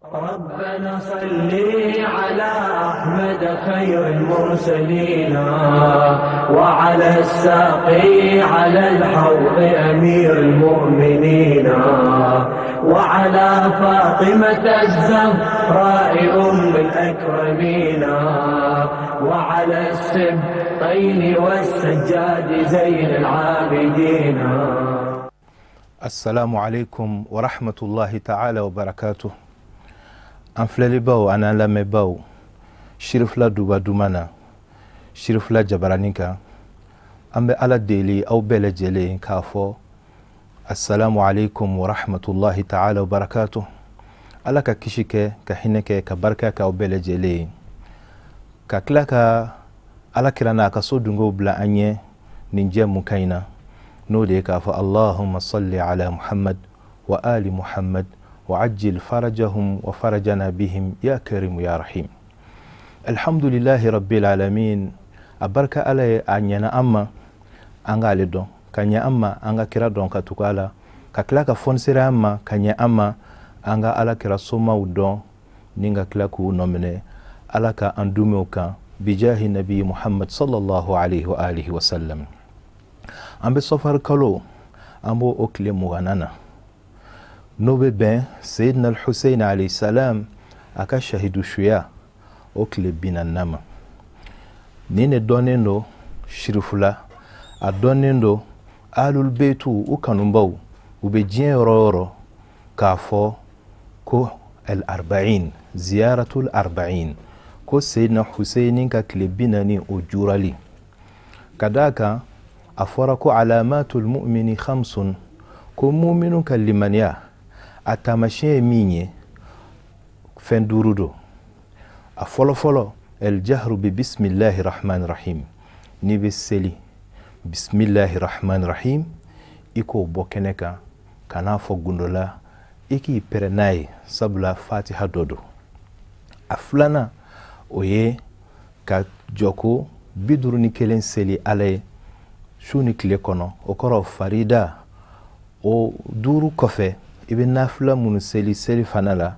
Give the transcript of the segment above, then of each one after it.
ربنا صل على أحمد خير المرسلين وعلى الساقي على الحوض أمير المؤمنين وعلى فاطمة الزهراء أم الأكرمين وعلى السبطين والسجاد زين العابدين. Assalamu alaikum wa rahmatullahi ta'ala wa barakatuh. An filɛlibaw an'an lamɛnbaw, Sirifila Duba Duman na, Sirifila jabaranin kan, an bɛ Ala deli aw bɛɛ lajɛlen k'a fɔ assalamu alaikum wa rahmatullahi ta'ala wa barakatuh. Ala ka kisi kɛ, ka hinɛ kɛ, ka barika kɛ aw bɛɛ lajɛlen ye, ka tila ka Ala kira n'a ka so dungew bila an ɲɛ nin jɛmukan in na, n'o de ye k'a fɔ allahumma salli ala Muhammad wa ali Muhammad wa ajil farajahum wa farajana bihim ya karimu ya rahim. Alhamdulillahi rabbil alamin. A barika Ala ye, a ɲɛna an ma an k'ale dɔn, ka ɲɛ an ma an ka kira dɔn ka tugu a la, ka tila ka fɔnisere an ma, ka ɲɛ an ma an ka Ala kira somaw dɔn ni ka tila k'u nɔminɛ. Ala ka an dumew kan bijahi nabi Muhammad sallallahu alaihi wa alihi wa sallam. An bɛ sɔfari kalo, an b'o o tile 20nan na, n'o bɛ bɛn Seyidina Alhusein alayhi salam a ka shahidu suya o tile 40nan ma. Nin de dɔnnen don Sirifula, a dɔnnen don Ahlul Beytu u kanubaw, u bɛ diɲɛ yɔrɔ o yɔrɔ, k'a fɔ ko al arba'in, ziyaratul arba'in, ko Seyidina Huseini ka tile 40 o jurali. Ka d'a kan a fɔra ko alamatul mu'mini khamsun, ko muminu ka limaniya a taamasiyɛn ye min ye, fɛn duuru don. A fɔlɔfɔlɔ, aljahru bi bismillahi rahman rahim. N'i bɛ seli, bismillahi rahman rahim, i k'o bɔ kɛnɛ kan, kan'a fɔ gundo la, i k'i pɛrɛn n'a ye, sabula fatiha dɔ don. A filanan, o ye ka jɔko 51 seli Ala ye su ni tile kɔnɔ. O kɔrɔ, farida o duuru kɔfɛ, i bɛ nafila minnu seli seli fana la,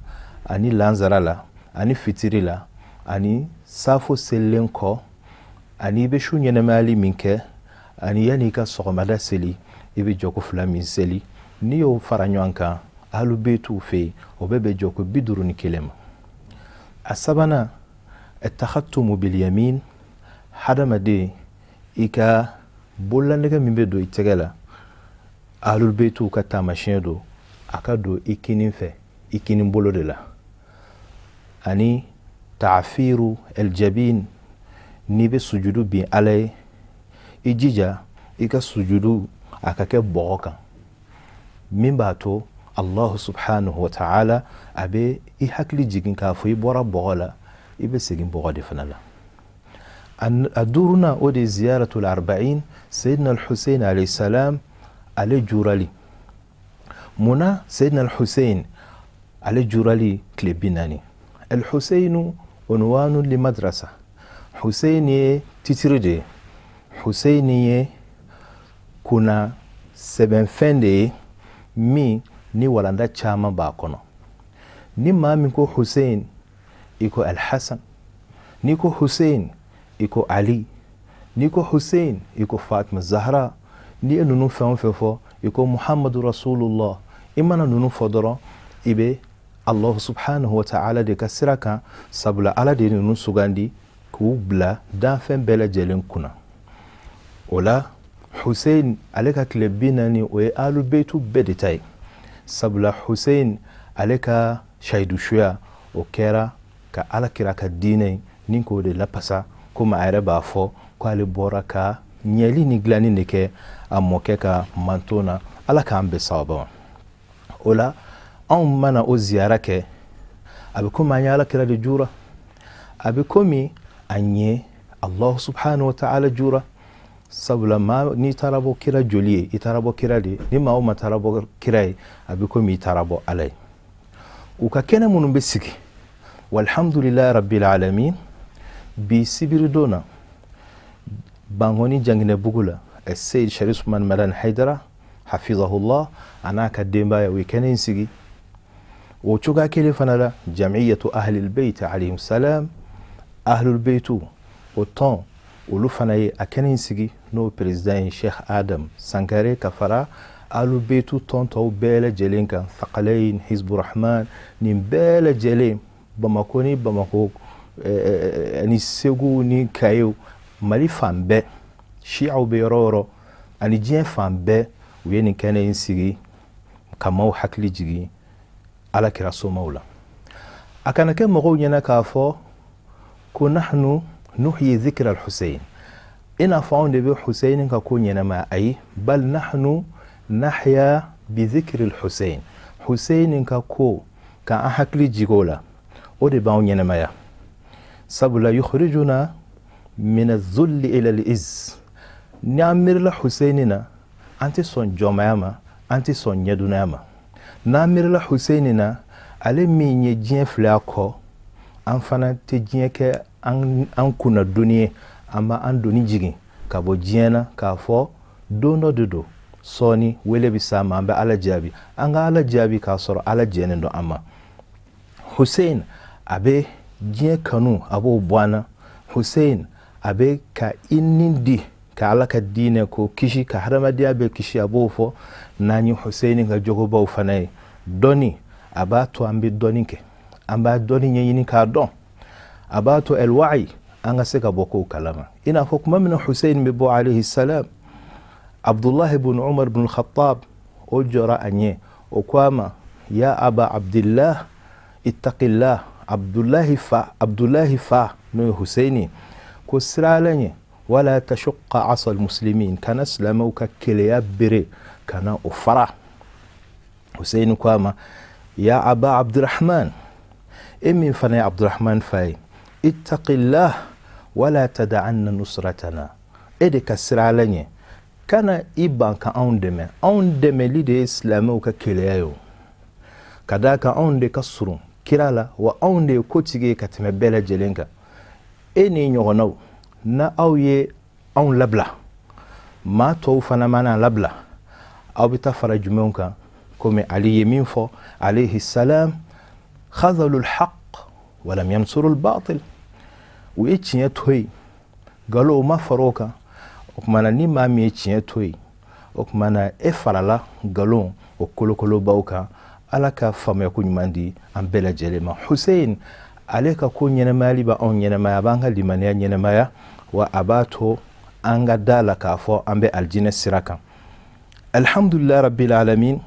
ani lansara la, ani fitiri la, ani safo selilen kɔ, ani i bɛ su ɲɛnɛmayali min kɛ, ani yanni i ka sɔgɔmada seli, i bɛ jɔko fila min seli. N'i y'o fara ɲɔgɔn kan Ahlubeytuw fɛ yen, o bɛ bɛn jɔko 51 ma. A sabanan, takhatumu bilyamin. Hadamaden, i ka bololanɛgɛ min bɛ don i tɛgɛ la, Ahlubeytuw ka taamasiyɛn don, a ka don i kinin fɛ, i kinin bolo de la. Ani taafiru aljabin. N'i bɛ sujudu bin Ala ye, i jija i ka sujudu a ka kɛ bɔgɔ kan, min b'a to Allahu subhanahu wa ta'ala a bɛ i hakili jigin k'a fɔ i bɔra bɔgɔ la, i bɛ segin bɔgɔ de fana la. A duurunan, o de ye ziyaratul arba'in, Seyidina Al-Hussein alayhi salam ale jurali. Munna Seyidina Al-Hussein ale jurali tile 40? Al-Husseinu unwanu li madrasa. Hussein ye titiri de ye, Hussein ye kunna sɛbɛnfɛn de ye min ni walanda caman b'a kɔnɔ. Ni maa min ko Hussein, i ko Al-Hassan. N'i ko Hussein, i ko Ali. N'i ko Hussein, i ko Fatima Zahra. N'i ye ninnu fɛn o fɛn fɔ, i ko Muhammadu Rasulullah. I mana ninnu fɔ dɔrɔn, i bɛ Allahu subhanahu wa ta'ala de ka sira kan, sabula Ala de ye ninnu sugandi k'u bila danfɛn bɛɛ lajɛlen kunna. O la, Hussein ale ka tile 40, o ye Ahlubeytu bɛɛ de ta ye, sabula Hussein ale ka shahidusuya, o kɛra ka Ala kira ka diinɛ ni k'o de lapasa, komi a yɛrɛ b'a fɔ ko ale bɔra ka ɲɛli ni dilanni de kɛ a mɔkɛ ka manton na. Ala k'an bɛn sababa ma. O la, anw mana o ziyara kɛ, a bɛ komi an ye Ala kira de jura, a bɛ komi an ye Allahu subhanahu wa ta'ala jura, sabula maa n'i taara bɔ kira joli ye, i taara bɔ kira de. Ni maa o maa taara bɔ kira ye, a bɛ komi i taara bɔ Ala ye. U ka kɛnɛ minnu bɛ sigi, walhamdulilayi rabbil alamin, bi sibiridon na, Bankɔni Janginɛbugu la, Seyid Sharif Usman Madani Haidara hafizahullah a n'a ka denbaya, u ye kɛnɛ in sigi. O cogoya kelen fana la, jamiyatu ahlil beyt alayhim salam, ahlul beytu o tɔn, olu fana ye a kɛnɛ in sigi, n'o président ye Sheikh Adam Sankare, ka fara ahlul beytu tɔn tɔw bɛɛ lajɛlen kan, Thaqalain, Hizbu Rahman, nin bɛɛ lajɛlen, Bamako ni Bamako ani Segu ni Kayo, Mali fan bɛɛ, shiaw bɛ yɔrɔ o yɔrɔ ani diɲɛ fan bɛɛ, u ye nin kɛnɛ in sigi ka maaw hakili jigin Ala kira somaw la. A kana kɛ mɔgɔw ɲɛna k'a fɔ ko nahnu nuhyi dhikra al-Husayn, i n'a fɔ anw de bɛ Husayn ka ko ɲɛnamaya. Ayi, bal nahnu nahya bi dhikri al-Husayn. Husayn ka ko ka an hakili jigin o la, o de b'anw ɲɛnamaya, sabula yukhrijuna min az-zulli ila al-izz. Ni an miirila Husayn na, an tɛ sɔn jɔnmaya ma, an tɛ sɔn ɲɛdunaya ma. N'an miirila Huseyni na, ale min ye diɲɛ filɛ a kɔ, an fana tɛ diɲɛ kɛ an kunna doni ye. An b'an doni jigin ka bɔ diɲɛ na k'a fɔ don dɔ de don, sɔɔni wele bɛ s'an ma, an bɛ Ala jaabi. An ka Ala jaabi k'a sɔrɔ Ala jɛnnen don an ma. Hussein a bɛ diɲɛ kanu, a b'o bɔ an na. Hussein a bɛ ka i ni di ka Ala ka diinɛ ko kisi, ka hadamadenya bɛɛ kisi, a b'o fɔ. N'an ye Hussein ka jogobaw fana ye, dɔnni, a b'a to an bɛ dɔnni kɛ, an b'a dɔnni ɲɛɲini k'a dɔn. A b'a to alwa'i, an ka se ka bɔ kow kalama. I n'a fɔ tuma min na Hussein bɛ bɔ alayhi salam, Abdullahi ibn Umar ibn al-Khattab o jɔra a ɲɛ, o ko a ma: ya aba Abdillah, ittaqillah. Abdullahi fa, Abdullahi fa, n'o ye Huseini, ko siran Ala ɲɛ, wala tashqa asa almuslimin, kana silamɛw ka keleya bere, kana o fara. Huseini ko a ma: ya aba Abdurahman, e min fana ye Abdurahman fa ye, ittaqillah wala tada'anna nusratana, e de ka siran Ala ɲɛ, kana i ban ka anw dɛmɛ. Anw dɛmɛli de ye silamɛw ka keleya ye. O ka d'a kan anw de ka surun kira la, wa anw de ye kotigi ye ka tɛmɛ bɛɛ lajɛlen kan. E ni ɲɔgɔnnaw, na aw ye anw labila, maa tɔw fana mana labila, aw bɛ taa fara jumɛnw kan? Komi Ali ye min fɔ alayhi salam: khazalu alhaq walam yansuru albatil. U ye tiɲɛ to yen, nkalon, o ma fara o kan. O tuma na, ni maa min ye tiɲɛ to yen, o tuma na e farala nkalon o kolokolobaw kan. Ala ka faamuyako ɲuman di an bɛɛ lajɛlen ma. Hussein ale ka ko ɲɛnɛmayali bɛ anw ɲɛnɛmaya, a b'an ka limaniya ɲɛnɛmaya, wa a b'a to an ka da la k'a fɔ an bɛ alijinɛ sira kan. Alhamdulilah rabbil alamin.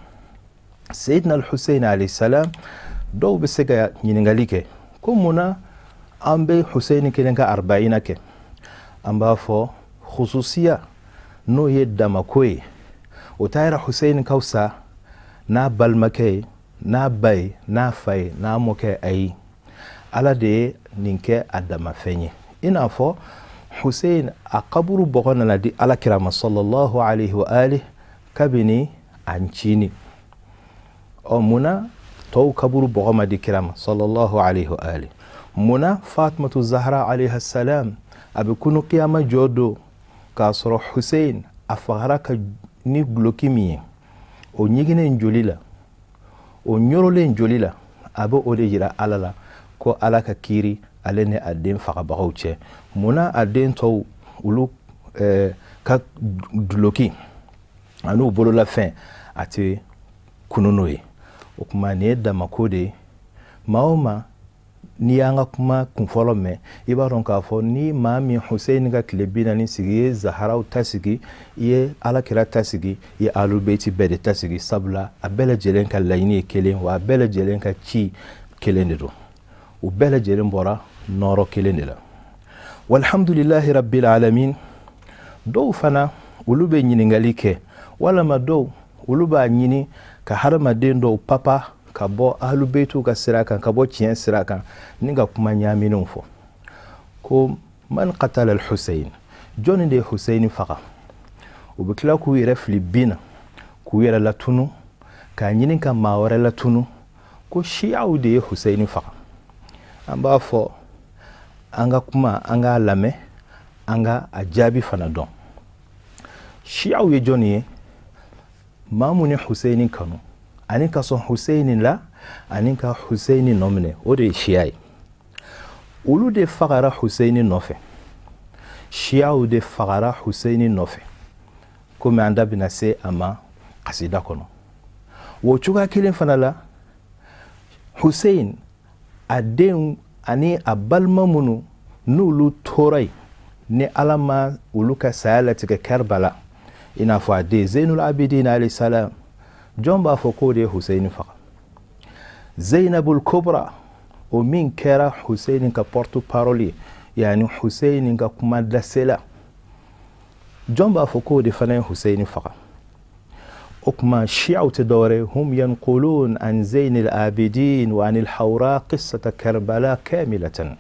Seyidina Alhussein alayhi salam, dɔw bɛ se ka ɲininkali kɛ ko mun na an bɛ Hussein kelen ka arbaina kɛ? An b'a fɔ khususiya, n'o ye damako ye, o t'a yira Hussein ka fisa n'a balimakɛ ye, n'a ba ye, n'a fa ye, n'a mɔkɛ. Ayi, Ala de ye nin kɛ a damafɛn ye. I n'a fɔ Hussein a kaburu bɔgɔ nana di Ala kira ma sallallahu alaihi wa alihi kabini a ncinin. Ɔ, mun na tɔw kaburu bɔgɔ ma di kira ma sallallahu alaihi wa alihi? Mun na Fatumatu Zahra alayhi salam a bɛ kunu kiyama jɔ don k'a sɔrɔ Hussein a fagara ka ni guloki min ye, o ɲiginnen joli la, o ɲɔrɔlen joli la, a bɛ o de yira Ala la ko Ala ka kiiri ale ni a den fagabagaw cɛ? Mun na a den tɔw olu ka duloki an'u bololafɛn a tɛ kunu n'o ye? O tuma nin ye damako de ye. Maa o maa n'i y'an ka kuma kunfɔlɔ mɛn, i b'a dɔn k'a fɔ ni maa min Hussein ka tile 40 sigi, i ye Zaharaw ta sigi, i ye Ala kira ta sigi, i ye Alubeyti bɛɛ de ta sigi, sabula a bɛɛ lajɛlen ka laɲini ye kelen, wa a bɛɛ lajɛlen ka ci kelen de don, u bɛɛ lajɛlen bɔra nɔɔrɔ kelen de la. Walhamdulilahi rabbil alamin. Dɔw fana olu bɛ ɲininkali kɛ, walama dɔw olu b'a ɲini ka hadamaden dɔw papa ka bɔ ahlubeyitiw ka sira kan, ka bɔ tiɲɛ sira kan, ni ka kuma ɲaaminenw fɔ ko man qatala al-Husayn, jɔnni de ye Hussein faga? U bɛ tila k'u yɛrɛ fili bin na, k'u yɛrɛ latunu, k'a ɲini ka maa wɛrɛ latunu ko shiyaw de ye Hussein faga. An b'a fɔ an ka kuma, an k'a lamɛn, an ka a jaabi fana dɔn. Shiyaw ye jɔnni ye? Maa mun ni Hussein kanu ani ka sɔn Hussein la. ani ka Huseyini nɔminɛ, o de ye siya ye. Olu de fagara Huseyini nɔfɛ, siyaw de fagara Huseyini nɔfɛ, komi an da bɛna se a ma kasida kɔnɔ. O cogoya kelen fana la, Hussein a denw ani a balima minnu n'olu tora yen, ni Ala ma olu ka saya latigɛ Karbala, i n'a fɔ a den Zeinul Abidin alayhi salam, jɔn b'a fɔ k'o de ye Hussein faga? Zeinabul Kubra, o min kɛra Hussein ka porte parole ye, yani Hussein ka kuma lasela, jɔn b'a fɔ k'o de fana ye Hussein faga? O tuma shiyaw tɛ dɔwɛrɛ, hum yanqulun an Zeynil Abidin wa anil Hawra qissata Karbala kamilatan.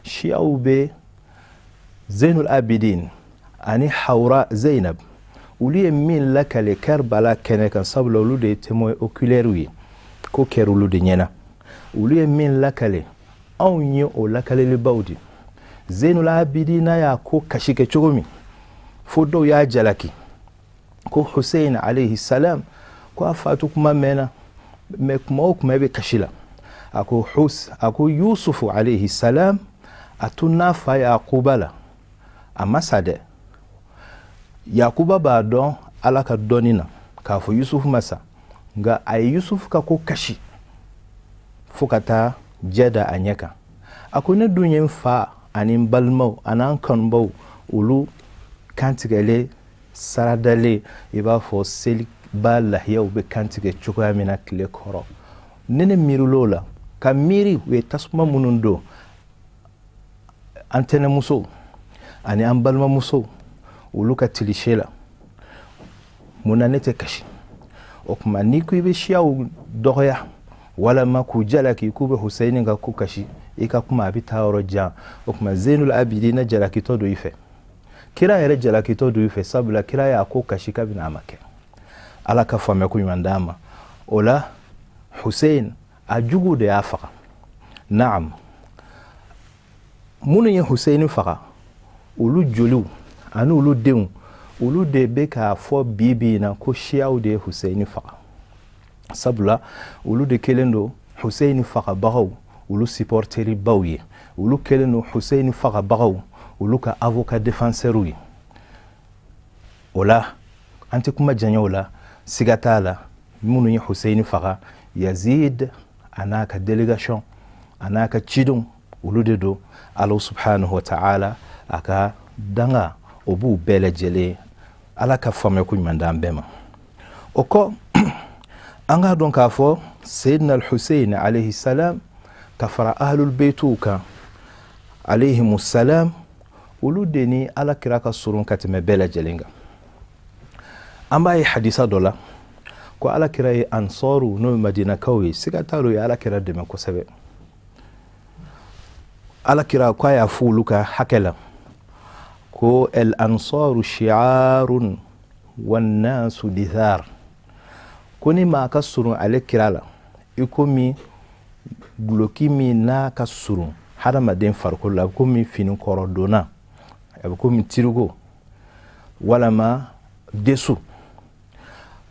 Shiyaw bɛ Zeynul Abidin ani Hawra Zeynab, olu ye min lakale Karbala kɛnɛ kan, sabula olu de ye témoin oculaire ye, ko kɛra olu de ɲɛna. Olu ye min lakale, anw ye o lakalelibaw de. Zeynul Abidina y'a ko kasi kɛ cogo min, fo dɔw y'a jalaki ko Hussein alayhi salam ko a fatu kuma mɛnna, mais kuma o kuma e bɛ kasi la. A ko hus a ko Yusufu alayhi salam a tunna fa Yakuba la, a ma sa dɛ. Yakuba b'a dɔn Ala ka dɔnni na k'a fɔ Yusufu ma sa, nka a ye Yusufu ka ko kasi fo ka taa jɛ da a ɲɛ kan. A ko ne dun ye n fa ani n balimaw an'an kanubaw olu kantigɛlen saradalen, i b'a fɔ seliba lahiyaw bɛ kantigɛ cogoya min na tile kɔrɔ. Ni ne miiril'o la ka miiri u ye tasuma minnu don an tɛnɛmusow ani an balimamusow olu ka tilise la, mun na ne tɛ kasi? O tuma n'i ko i bɛ siyaw dɔgɔya walama k'u jalaki k'u bɛ Huseyini ka ko kasi, i ka kuma a bɛ taa yɔrɔ jan. O tuma Zeynul Abidina jalakitɔ don i fɛ, kira yɛrɛ jalakitɔ don i fɛ, sabula kira y'a ko kasi kabini a ma kɛ. Ala ka faamuya ko ɲuman d'an ma. O la Hussein a jugu de y'a faga. Naam, minnu ye Hussein faga, olu joliw ani olu denw, olu de bɛ k'a fɔ bi bi in na ko siyaw de ye Hussein faga, sabula olu de kɛlen don Hussein fagabagaw olu supporteribaw ye, olu kɛlen don Hussein fagabagaw olu ka avocat défenseur ye. O la an tɛ kuma janya o la, siga t'a la minnu ye Hussein faga, Yazid a n'a ka délégation a n'a ka cidenw, olu de don. Ala subhanahu wa ta'ala a ka danga o b'u bɛɛ lajɛlen. Ala ka faamuya ko ɲuman d'an bɛɛ ma. O kɔ, an k'a dɔn k'a fɔ Seydina al-Hussein alayhi salam ka fara ahlul beytuw kan alayhimu salam, olu de ni Ala kira ka surun ka tɛmɛ bɛɛ lajɛlen kan. An b'a ye hadisa dɔ la ko Ala kira ye ansɔru, n'o ye madinakaw ye, siga t'a la o ye Ala kira dɛmɛ kosɛbɛ. Ala kira ko a y'a fɔ olu ka hakɛ la ko el ansaru shi'arun wannasu dithar, ko ni maa ka surun ale kira la, i komi guloki min n'a ka surun hadamaden farikolo la, a bɛ komi fini kɔrɔ donna, a bɛ komi tirigo walama desu,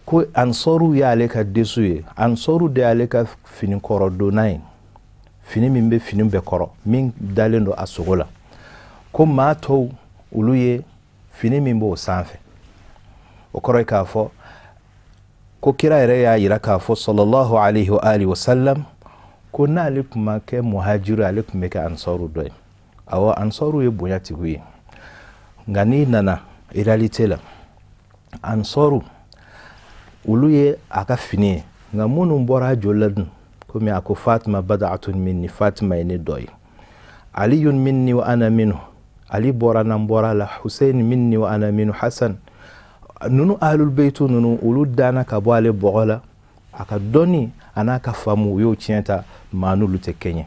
ko ansɔru y'ale ka desu ye, ansɔru de y'ale ka fini kɔrɔ donna ye, fini min bɛ fini bɛɛ kɔrɔ, min dalen don a sogo la, ko maa tɔw olu ye fini min b'o sanfɛ. O kɔrɔ ye k'a fɔ ko kira yɛrɛ y'a yira k'a fɔ sallallahu alaihi wa alihi wa sallam ko n'ale tun ma kɛ muhajiru, ale tun bɛ kɛ ansɔru dɔ ye. Awɔ, ansɔru ye bonyatigiw ye, nka n'i nana réalité la, ansɔru olu ye a ka fini ye, nka minnu bɔra a joli la dun, komi a ko Fatima bada'atun minni, Fatima ye ne dɔ ye, Aliyun minni wa ana minhu, Ali bɔra n na, n bɔra la, Hussein minni wa ana minhu, Hasan ninnu, ahlul beytu ninnu, olu danna ka bɔ ale bɔgɔ la. A ka dɔnni a n'a ka faamu, u y'o tiɲɛ ta, maa n'olu tɛ kɛɲɛ.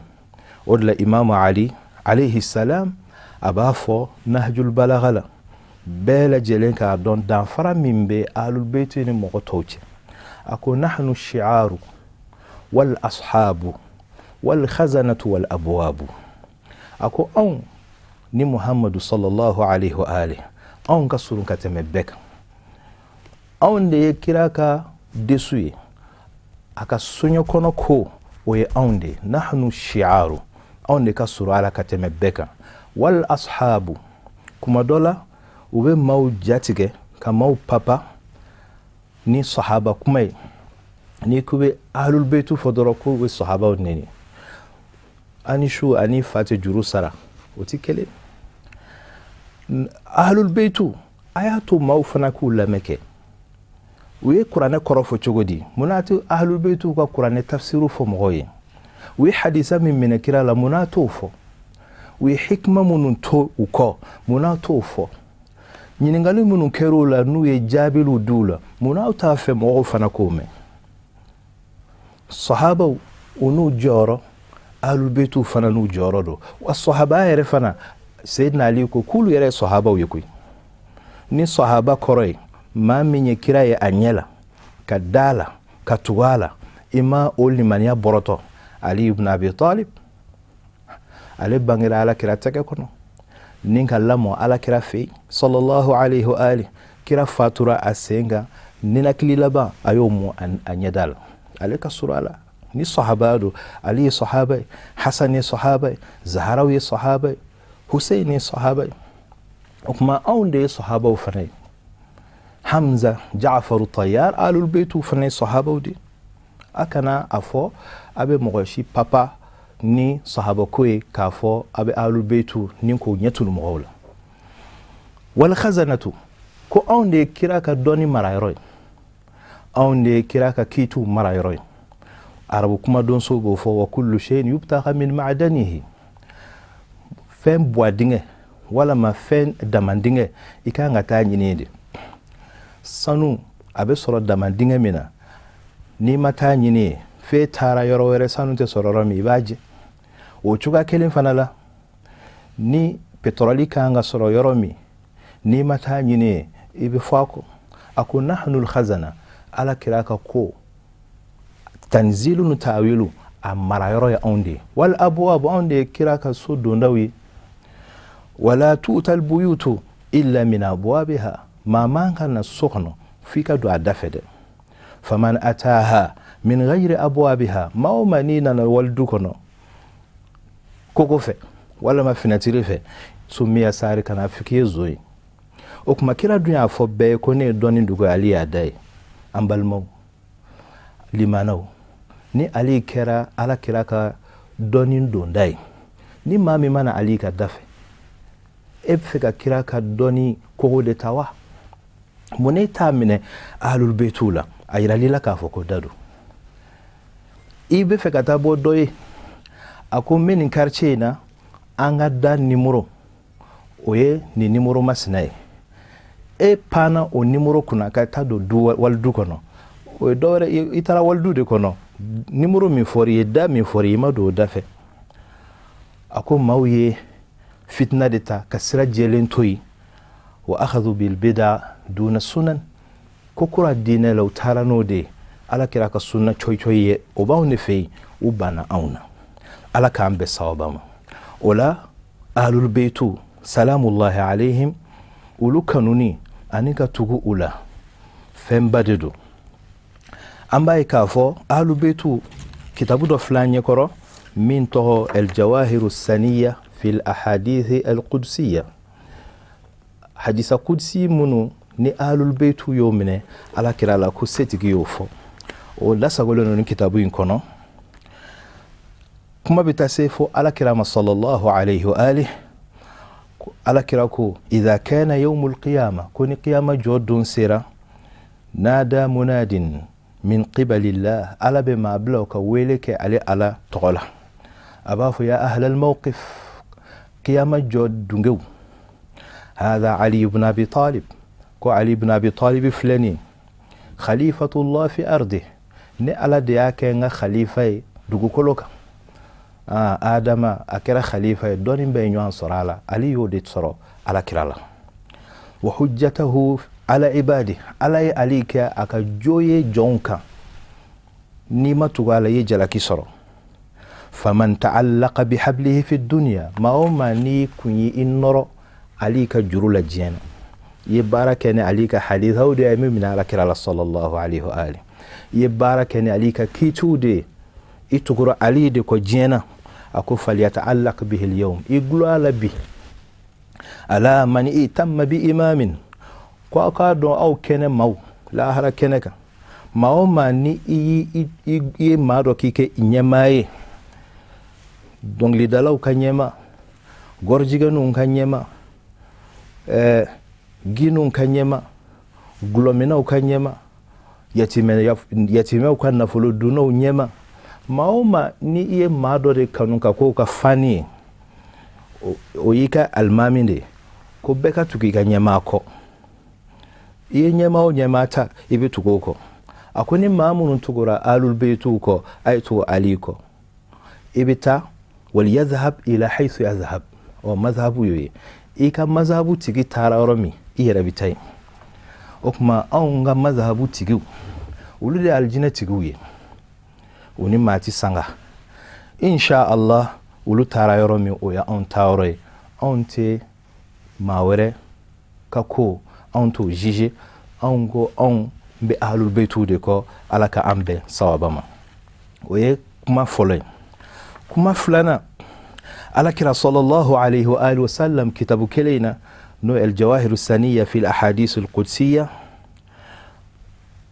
O de la Imamu Ali alayhi salam a b'a fɔ Nahjul Balagha la, bɛɛ lajɛlen k'a dɔn danfara min bɛ ahlul beytu ni mɔgɔ tɔw cɛ. A ko nahnu shi'aru wal ashabu wal khazanatu wal abwabu. A ko anw ni Muhammadu sallallahu alaihi wa alihi, anw ka surun ka tɛmɛ bɛɛ kan. Anw de ye kira ka desu ye, a ka soɲɛ kɔnɔ ko O ye anw de ye. Nahnu shi'aru, anw de ka surun a la ka tɛmɛ bɛɛ kan. Wal ashabu, kuma dɔ la u bɛ maaw jatigɛ ka maaw papa ni sahaba kuma ye. N'i ko bɛ ahlul beitu fɔ dɔrɔn, k'u bɛ sahabaw neni. Ani su ani fa tɛ juru sara, o tɛ kelen. Ahlul beitu, a y'a to maaw fana k'u lamɛn kɛ. U ye kuranɛ kɔrɔ fɔ cogo di? Mun n'a tɛ ahlul beitu ka kuranɛ tafsiru fɔ mɔgɔw ye? U ye hadisa min minɛ kira la, mun n'a t'o fɔ? U ye hikima minnu to u kɔ, mun n'a t'o fɔ? Ɲininkali minnu kɛr'u la, n'u ye jaabiliw d'u la, mun n'aw t'a fɛ mɔgɔw fana k'o mɛn? Sahabaw, u n'u jɔyɔrɔ, ahlul fana n'u jɔyɔrɔ don. Wa sahaba yɛrɛ fana, Seyidina Ali ko k'olu yɛrɛ ye sahabaw ye koyi. Ni sahaba kɔrɔ ye maa min ye kira ye a ɲɛ la, ka da la, ka tugu a la, i ma o limaniya bɔrɔtɔ. Ali ibn Abi Talib, ale bangera ala kira tɛgɛ kɔnɔ ni ka lamɔ ala kira fɛ yen, sallallahu alaihi wa ali. Kira fatura a sen kan, ninakili laban a y'o mu a ɲɛda la. Ale ka surun a la ni sahaba don. Ali ye sahaba ye, Hasan ye sahaba ye, Zaharaw ye sahaba ye, Hussein ye sahaba ye. O tuma anw de ye sahabaw fana ye. Hamza, Jaafaru Tayyar, alul beitu fana ye sahabaw de. A kana a fɔ a bɛ mɔgɔ si papa ni sahabako ye k'a fɔ a bɛ alul beitu ni k'o ɲɛ tulu mɔgɔw la. Wal khazanatu, ko anw de ye kira ka dɔnni marayɔrɔ ye, anw de ye kira ka kiitiw marayɔrɔ ye. Arabu kumadonso b'o fɔ: wa kullu shay'in yubtaga min ma'danihi. Fɛn buwa dingɛ walama fɛn daman dingɛ, i kan ka taa ɲini de. Sanu a bɛ sɔrɔ daman dingɛ min na, n'i ma taa ɲini ye f'e taara yɔrɔ wɛrɛ, sanu tɛ sɔrɔ yɔrɔ min, i b'a jɛ. O cogoya kelen fana la, ni pétrole kan ka sɔrɔ yɔrɔ min, n'i ma taa ɲini ye, i bɛ fɔ a kɔ. A ko nahnul khazana, ala kira ka ko tanzilu ni tawilu, a marayɔrɔ ye anw de ye. Wal abwabu, anw de ye kira ka so dondaw ye. Wala tu'tal buyutu illa min abwabiha, maa man ka na so kɔnɔ f'i ka don a da fɛ dɛ. Faman ataha min ghayri abwabiha, maa o maa n'i nana walidu kɔnɔ kogo fɛ walima finɛtiri fɛ, sumiya sari, kana f'i k'i ye zon ye. O tuma kira dun y'a fɔ bɛɛ ye ko ne ye dɔnni dugu, Ali y'a da ye. An balimaw limanaw, ni Ali kɛra ala kira ka dɔnni donda ye, ni maa min mana Ali ka da fɛ, e bɛ fɛ ka kira ka dɔnni kogo de ta wa? Mun ne t'a minɛ ahlul beytiw la? A yirali la k'a fɔ ko da don. I bɛ fɛ ka taa bɔ dɔ ye, a ko n bɛ nin quartier in na, an ka da nimoro o ye nin nimoro masina ye. E panna o nimoro kunna ka taa don du walidu kɔnɔ, o ye dɔwɛrɛ. I taara walidu de kɔnɔ, nimoro min fɔr'i ye, da min fɔr'i ye, i ma don o da fɛ. A ko maaw ye fitina de ta ka sira jɛlen to yen. Wa akhadhu bil bida duna sunan, ko kura diinɛ la, u taara n'o de ye. Ala kira ka sunna coyi coyi ye, o b'anw de fɛ yen, u banna anw na. Ala k'an bɛn sawaba ma. O la ahlul beitu salamullahi alayhim, olu kanuni ani ka tugu u la, fɛnba de don. An b'a ye k'a fɔ ahlul beitu kitabu dɔ filɛ an ɲɛkɔrɔ min tɔgɔ el jawahiru saniya fil ahadithi al qudsiya, hadisa kudsi minnu ni ahlul beitu y'o minɛ ala kira la ko setigi y'o fɔ, o lasagolen don ni kitabu in kɔnɔ. Kuma bɛ taa se fo ala kira ma, sallallahu alaihi wa alihi. Ala kira ko idha kana yawmul qiyama, ko ni qiyama jɔ don sera, nada munadin min qibalillah, ala bɛ maa bila o ka wele kɛ ale ala tɔgɔ la. A b'a fɔ: ya ahlal mawqif, qiyama jɔ dungew, hadha Ali ibn Abi Talib, ko Ali ibn Abi Talib filɛ nin ye, khalifatullah fi ardi, ne ala de y'a kɛ n ka khalifa ye dugukolo kan. Adama a kɛra khalifa ye, dɔnni bɛɛ ye ɲɔgɔn sɔrɔ a la, Ali y'o de sɔrɔ ala kira la. Wa hujjatahu ala ibadi, ala ye Ali kɛ a ka jo ye jɔnw kan, n'i ma tugu a la, i ye jalaki sɔrɔ. Faman ta'allaqa bihablihi fi dunya, maa o maa n'i kun ye i nɔrɔ Ali ka juru la diɲɛ na, i ye baara kɛ ni Ali ka hadithaw de ye min minɛ ala kira la, sallallahu alaihi wa alihi, i ye baara kɛ ni Ali ka kiitiw de ye, I tugura Ali de kɔ diɲɛ na. A ko falyataallaq bihi alyawm, i gulon a la bi. Ala man itamma bi imamin, ko aw k'a dɔn aw kɛnɛ maaw lahara kɛnɛ kan, maa o maa ni i ye maa dɔ k'i kɛ ɲɛmaa ye, dɔnkilidalaw ka ɲɛmaa, gɔrɔjigɛninw ka ɲɛmaa, ginw ka ɲɛmaa, gulɔminnaw ka ɲɛmaa, yatimɛw ka nafolo dunnaw ɲɛmaa, maa o maa ni i ye maa dɔ de kanu ka k'o ka fani ye, o y'i ka alimami de ye. Ko bɛɛ ka tugu i ka ɲɛmaa kɔ. I ye ɲɛmaa o ɲɛmaa ta, i bɛ tugu o kɔ. A ko ni maa minnu tugura alul beyituw kɔ, a ye tugu Ali kɔ. I bɛ taa waliyadhhab ila haythu yadhhab. Ɔ mazhabu y'o ye, i ka mazhabu tigi taara yɔrɔ min, i yɛrɛ bɛ taa yen. O tuma anw ka mazhabu tigiw, olu de ye alijinɛ tigiw ye, u ni maa tɛ sanga. Insha Allah, olu taara yɔrɔ min, o ye anw taayɔrɔ ye. Anw tɛ maa wɛrɛ ka ko, anw t'o juger. Anw ko anw bɛ ahlul beyituw de kɔ. Ala ka an bɛn sawaba ma. O ye kuma fɔlɔ ye. Kuma filanan, Alakira sallallahu alaihi wa alihi wasallam, kitabu kelen in na, n'o ye Aljawahiru Saniya fil Ahadith Alqudsiya,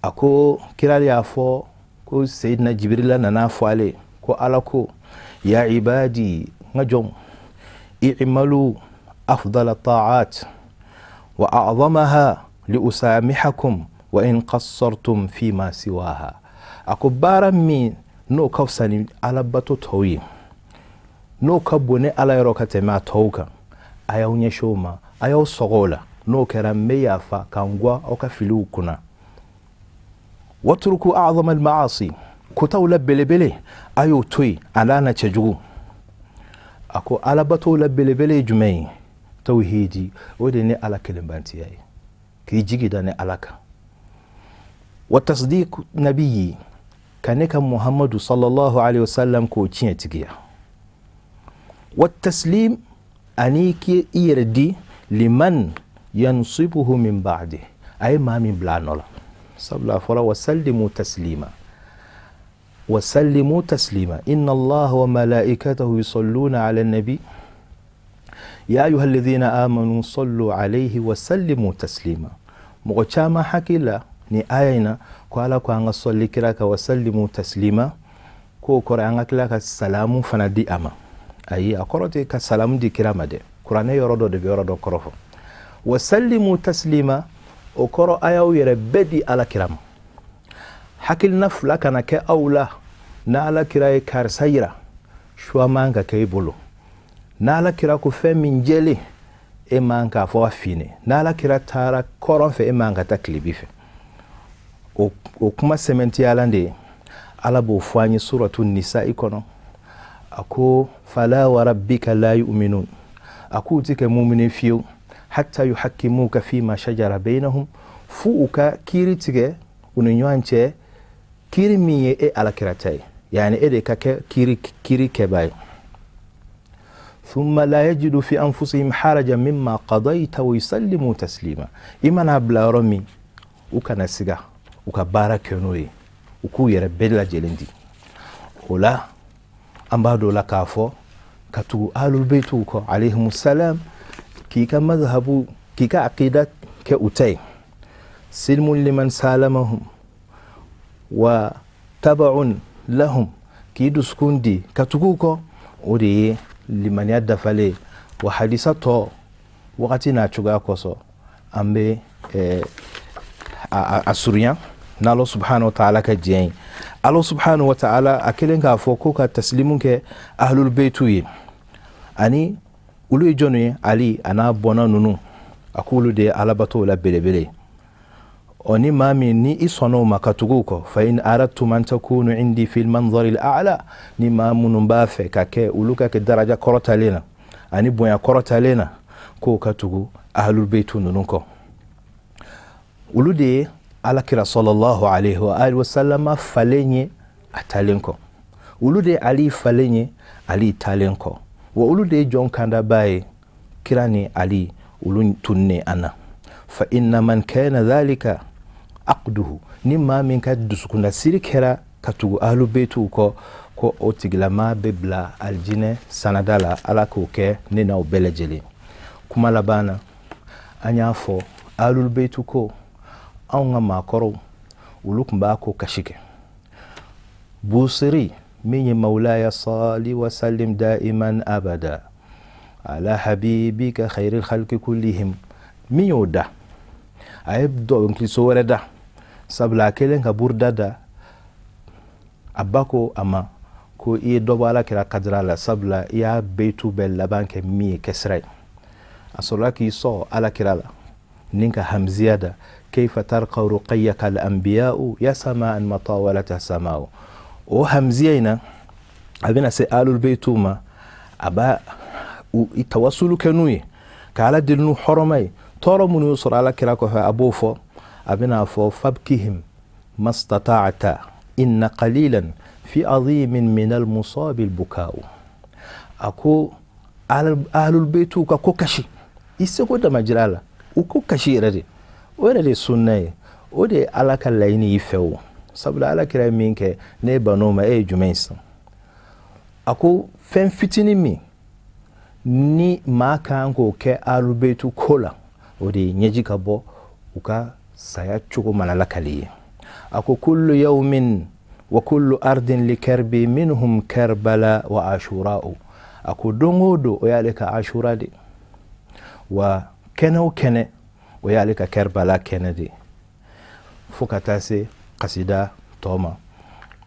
a ko kira y'a fɔ ko Seyidina Jibirila nana fɔ ale ko Ala ko: ya ibadi, n ka jɔnw, i'malu afdala ta'at wa a'zamaha liusamihakum wa in qassartum fima siwaha. A ko baara min n'o ka fisa ni alabato tɔw ye, n'o ka bon ni Ala yɔrɔ ka tɛmɛ a tɔw kan, a y'aw ɲɛsin o ma, a y'aw sɔgɔ o la. N'o kɛra, n bɛ yafa ka n gwa aw ka filiw kunna. Watruku a'zama al-ma'asi, kotaw la belebele, a y'o to yen, a n'a na cɛjugu. A ko alabatow la belebele ye jumɛn ye? Tawhidi, o de ni Ala kelenbantiya ye, k'i jigi da ni Ala kan. Wa tasdiq nabiyyi, ka ne ka Muhammadu sallallahu alaihi wasallam k'o tiɲɛ tigiya. Wa taslim, ani k'i i yɛrɛ di liman yansibuhu min ba'di, a ye maa min bila a nɔ la. Sabula a fɔra wasallimu taslima, wasallimu taslima, inna Allaha wa malaikatahu yusalluna ala nabi ya ayuha alladhina amanu sallu alayhi wa sallimu taslima. Mɔgɔ caman hakili la ni aya in na ko Ala ko an ka sɔli kira kan, wasallimu taslima, k'o kɔrɔ an ka tila ka salamu fana di a ma. Ayi, a kɔrɔ tɛ ka salamu di kira ma dɛ. Kuranɛ yɔrɔ dɔ de bɛ yɔrɔ dɔ kɔrɔ fɔ. Wasallimu taslima, o kɔrɔ a y'aw yɛrɛ bɛɛ di Ala kira ma. Hakilina fila kana kɛ aw la. N'Ala kira ye karisa yira, choix man ka kɛ i bolo. N'Ala kira ko fɛn min jɛlen, e man k'a fɔ a finen. N'Ala kira taara kɔrɔn fɛ, e man ka taa tilebi fɛ. O kuma sɛmɛntiyalan de ye, Ala b'o fɔ an ye suratu Nisa i kɔnɔ. A ko fala wa rabbika la yu'minun, a k'u tɛ kɛ mumini fiyewu, hatta yuhakkimuka fima shajara bainahum, f'u u ka kiiri tigɛ u ni ɲɔgɔn cɛ, kiiri min ye e Ala kira ta ye, yani e de ka kɛ kiiri kɛbaa ye. Thumma la yajidu fi anfusihim harajan mimma qadayta wa yusallimu taslima. I mana bila yɔrɔ min, u kana siga, u ka baara kɛ n'o ye, u k'u yɛrɛ bɛɛ lajɛlen di o la. An b'a dɔn la k'a fɔ ka tugu ahlul beytuw kɔ alayhimu salam, k'i ka mazhabu, k'i ka aqida kɛ u ta ye, silmun liman salamahum wa tabaun lahum, k'i dusukun di ka tugu u kɔ, o de ye limaniya dafalen. Wa hadisa tɔ, wagati n'a cogoya kosɔn, an bɛ a surunya n'Ala subhanahu wa ta'ala ka diɲɛ ye. Ala subhanahu wa ta'ala a kelen k'a fɔ ko ka taslimu kɛ ahlul beytu ye, ani olu ye jɔnni ye? Ali a n'a bɔnna ninnu, a k'olu de ye alabatow la belebele. Ɔ ni maa min ni i sɔnna o ma ka tugu u kɔ, fa in aradtum an takunu indi fil manzari al-a'la, ni maa minnu b'a fɛ ka kɛ olu ka kɛ daraja kɔrɔtalen na ani bonya kɔrɔtalen na, k'o ka tugu ahlul beytu ninnu kɔ. Olu de ye Alakira sallallahu alaihi wa alihi wasallam falen ye a talen kɔ, olu de ye Ali falen ye Ali talen kɔ, wa olu de ye jɔn kandaba ye. Kira ni Ali, olu tunne an na. Fa inna man kana dhalika aqduhu, ni maa min ka dusukundasiri kɛra ka tugu ahlubeyituw kɔ, ko o tigilama bɛ bila alijinɛ sanada la. Ala k'o kɛ ne n'aw bɛɛ lajɛlen. Kuma laban na, an y'a fɔ ahlubeytu ko anw ka maakɔrɔw, olu tun b'a ko kasi kɛ. Busiri min ye mawlaya sali wa salim daiman abada ala habibika khairil khalqi kullihim, min y'o da, a ye dɔnkiliso wɛrɛ da, sabula a kɛlen ka burda da, a ba ko a ma ko i ye dɔ bɔ ala kira kadira la, sabula i y'a beitu bɛɛ laban kɛ min ye kɛsira ye. A sɔrɔla k'i sɔn ala kira la ni ka hamziya da: kayfa tarqa ruqayyaka al anbiya'u ya sama'an matawalata sama'u. O hamziya in na, a bɛna se alul beitu ma, a b'a tawasulu kɛ n'u ye ka ala deli n'u hɔrɔma ye. Tɔɔrɔ minnu y'u sɔrɔ ala kira kɔfɛ, a b'o fɔ. A bɛna fɔ: fabkihim mastata'ata inna qalilan fi azimin min al-musabi al-buka'u. A ko ahlul beitu ka ko kasi, i seko damajira la, u ko kasi yɛrɛ de, o yɛrɛ de ye sunna ye, o de ye ala ka laɲini y'i fɛ. O sabula ala kira ye min kɛ, ne ban'o ma, e ye jumɛn ye sisan? A ko fɛn fitinin min ni maa kan k'o kɛ alubeitu ko la, o de ye ɲɛji ka bɔ u ka saya cogo mana lakali ye. A ko kullu yawmin wa kullu ardin li karbi minhum karbala wa ashura'u. A ko don o don, o y'ale ka ashura de, wa kɛnɛ o kɛnɛ, o y'ale ka karbala kɛnɛ de, fo ka taa se kasida tɔ ma.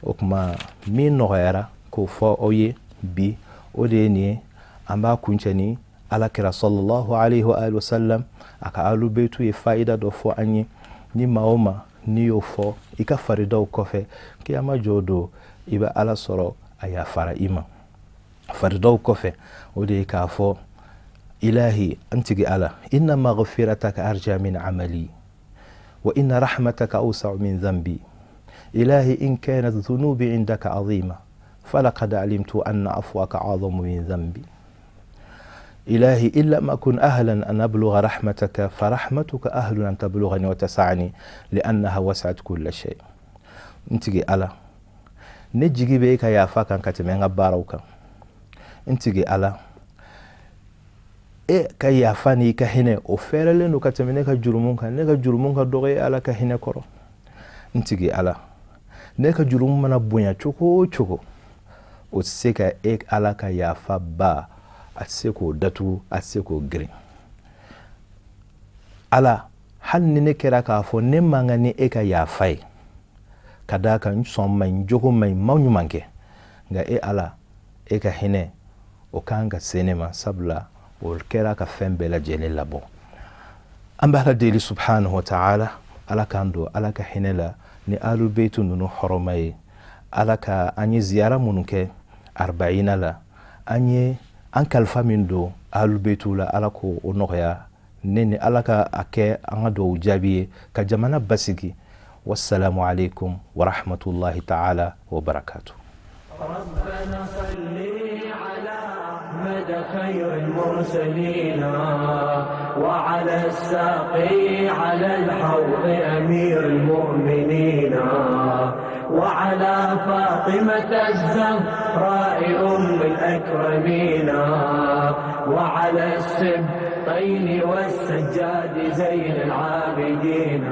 O tuma, min nɔgɔyara k'o fɔ aw ye bi, o de ye nin ye. An b'a kuncɛ ni ala kira sallallahu alaihi wa alihi wasallam a ka alubeitu ye fayida dɔ fɔ an ye. Ni maa o maa n'i y'o fɔ i ka faridaw kɔfɛ, kiyama jɔ don, i bɛ ala sɔrɔ a yafara i ma. Faridaw kɔfɛ, o de ye k'a fɔ: ilahi, an tigi ala, inna maghfirataka arja min amali wa inna rahmataka awsa'u min dhanbi. ilahi, in kanat dhunubi indaka azima falaqad alimtu anna afwaka a'zamu min dhanbi. إلهي، إن لم أكن أهلا أن أبلغ رحمتك فرحمتك أهل أن تبلغني وتسعني لأنها وسعت كل شيء. N tigi ala, ne jigi bɛ e ka yafa kan ka tɛmɛ n ka baaraw kan. N tigi ala, e ka yafa ni i ka hinɛ, o fɛɛrɛlen don ka tɛmɛ ne ka jurumu kan. Ne ka jurumu ka dɔgɔ e ala ka hinɛ kɔrɔ. N tigi ala, ne ka jurumu mana bonya cogo o cogo, o tɛ se ka e ala ka yafa ba, a tɛ se k'o datugu, a tɛ se k'o girin. Ala, hali ni ne kɛra k'a fɔ ne man kan ni e ka yafa ye, ka d'a kan n sɔn ma ɲi, n jogo ma ɲi, n ma ɲuman kɛ, nka e ala, e ka hinɛ, o kan ka se ne ma, sabula o kɛra ka fɛn bɛɛ lajɛlen labɔ. An bɛ ala deli subhanahu wa ta'ala, ala k'an don ala ka hinɛ la ni alubeitu ninnu hɔrɔma ye. Ala ka an ye ziyara minnu kɛ arbaina la, an ye an kalifa min don alubeitu la, ala k'o o nɔgɔya ne ni ala ka a kɛ an ka duwawu jaabi ye ka jamana basigi. Wassalamu alaikum wa rahmatullahi ta'ala wa barakatuh. ربنا صل على أحمد خير المرسلين وعلى الساقي على الحوض أمير المؤمنين وعلى فاطمة الزهراء أم الأكرمين وعلى السبطين والسجاد زين العابدين.